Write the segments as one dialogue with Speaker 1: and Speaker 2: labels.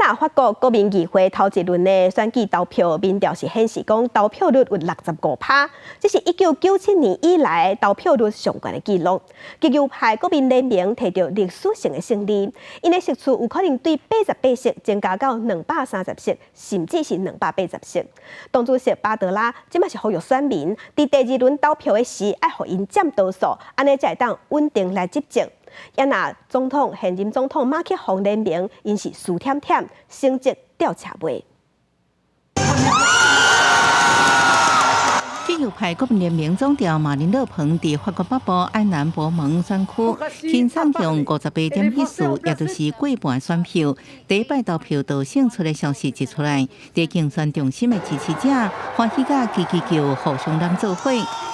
Speaker 1: 啊，法國國民議會頭一輪的選舉投票，民調是顯示講投票率有65%，這是1997年以來投票率上懸的紀錄。極右派國民聯盟提著歷史性的勝利，𪜶的席次有可能對88席增加到230席，甚至是280席。黨主席巴德拉這馬是呼籲選民，佇第二輪投票的時，愛予𪜶佔多數，按呢才會當穩定來執政。啊若總統現任總統馬克宏聯盟，𪜶是輸忝忝，成績吊車尾。
Speaker 2: 極右派國民聯盟總召馬林勒龐佇法國北部埃南博蒙選區，輕鬆用58.14，也就是過半選票，第一擺投票就勝出的消息一出來，佇競選中心的支持者歡喜甲嘰嘰叫，互相攬做伙。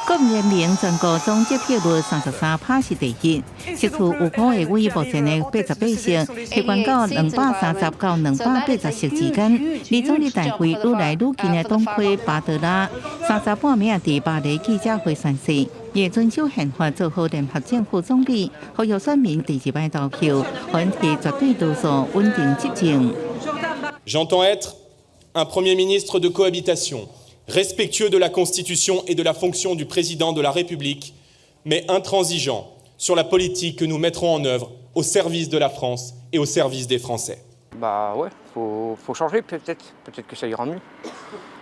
Speaker 2: 國民聯盟全國總得票率33%是第一，席次有可能會為目前的88席，提懸到230到280席之間。離總理大位愈來愈近的黨魁巴德拉，三十半暝佇巴黎記者會宣誓，會遵守憲法做好聯合政府總理，呼籲選民第二擺投票，予𪜶提絕對多數穩定執政。
Speaker 3: J'entends être un Premier ministre de cohabitation, respectueux de la Constitution et de la fonction du président de la République, mais intransigeant sur la politique que nous mettrons en œuvre au service de la France et au service des Français.
Speaker 4: Bah ouais, faut changer peut-être, peut-être que ça ira mieux.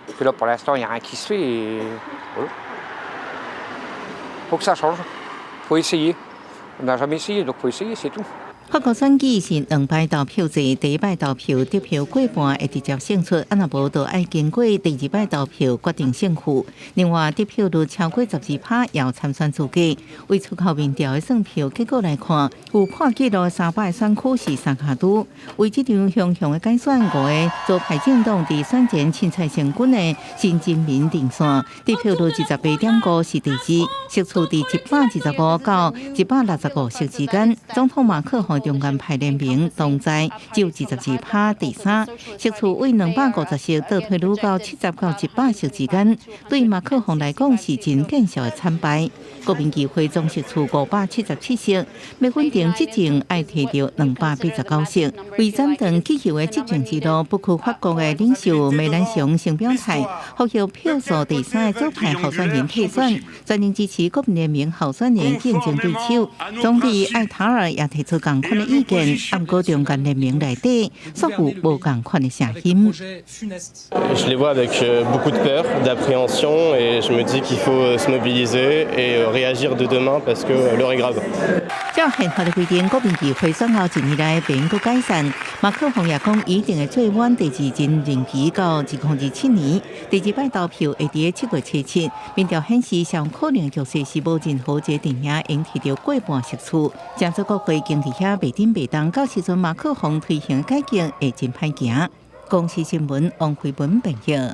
Speaker 4: Parce que là, pour l'instant, il n'y a rien qui se fait et voilà. Faut que ça change. Faut essayer. On n'a jamais essayé, donc faut essayer, c'est tout.
Speaker 2: 法國選舉是兩擺投票制，第一擺投票得票過半會直接勝出，啊若無就愛經過第二擺投票決定勝負。另外，得票率超過12%也有參選資格。為出口民調的算票結果來看，有破紀錄300個選區是三跤拄。為這場雄雄的改選，五个左派政黨佇選前凊彩成軍的新人民陣線，得票率28.5是第二，席次佇125到165席之間。總統馬克宏中間派聯盟同在只有22%，第三，席次為250席倒退嚕到70到100席之間，對馬克宏來講是真見笑的慘敗。國民議會總席次577席，欲穩定執政愛提著289席。為斬斷極右的執政之路，不屈法國的領袖梅蘭雄先表態，呼籲票數第三的左派候選人退選，全力支持國民聯盟候選人競爭對手。總理艾塔爾也提出仝款的意見，毋過中間聯盟內底煞有無仝款的聲音。
Speaker 5: Je les vois avec beaucoup de peur, d'appréhension et je me dis qu'il faut se mobiliser et réagir dès demain parce que l'heure est grave.
Speaker 2: 照憲法的規定，國民議會選後一年內袂閣解散。馬克宏也講，一定會做滿第二任任期到2027年。第二擺投票會佇7月初7。民調顯示，上可能局勢是無任何一個陣營會提著過半席次。正做國會經佇遐袂振袂動，到時陣馬克宏推行改革會真歹行。公視新聞王慧文編譯。